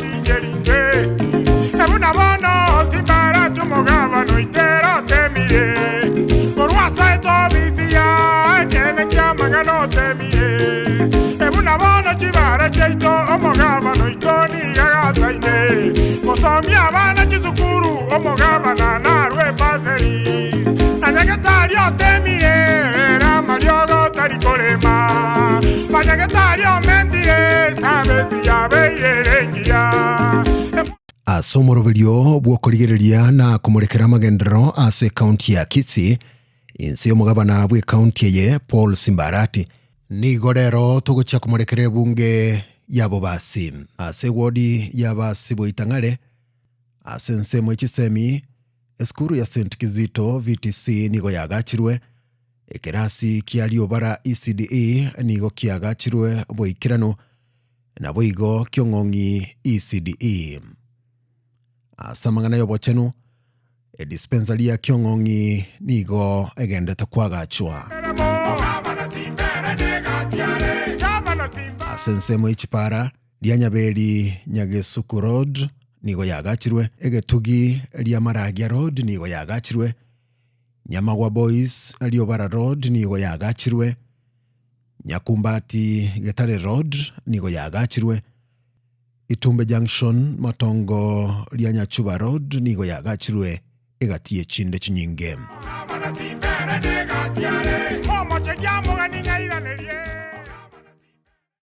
otincheri inse. Buna bono simbarache omogabane oitera otemire, korwa asoete obisi ya ekeene ki'amang'ana otemire. Buna bono chibara chiaito omogabane oito nigo agasaine, gosomia abana chisukuru omogabana narwe ebaseri. Na nyagetari otemire ere amariogo tari korema, Banyagetari omentire esabeti yabeire ere engiya. Ase omoroberio bw'okorigereria na komorekera amagenderero ase ekaunti ya Kisii, inse y'omogabana bw'ekaunti eye Paul Simbarati, Nigo rero togochia komorekera ebunge y'abobasi ase ewodi y'abasi boitang'are ase ensemo ye chisemi, esukuru ya St Kizito VTC nigo yaagachirwe, ekerasi kia Riobara ECDE nigo kiaagachirwe boikeranu, naboigo Kiong'ong'i ECDE. Ase amang'ana y'obochenu, Edispensari ya Kiong'ong'i nigo egendete kwagachwa. Ase ensemo ye chipara ria Nyaberi Nyagesuku Road nigo yagachirwe, egetugi ria Maragia Road nigo yagachirwe, Nyamagwa Boys Riobara Road nigo yagachirwe, Nyakumbati Getare Road nigo yagachirwe, Itumbe Junction, Matongo ria Nyachuba Road nigo yagachirwe egati y'echinde chinyinge.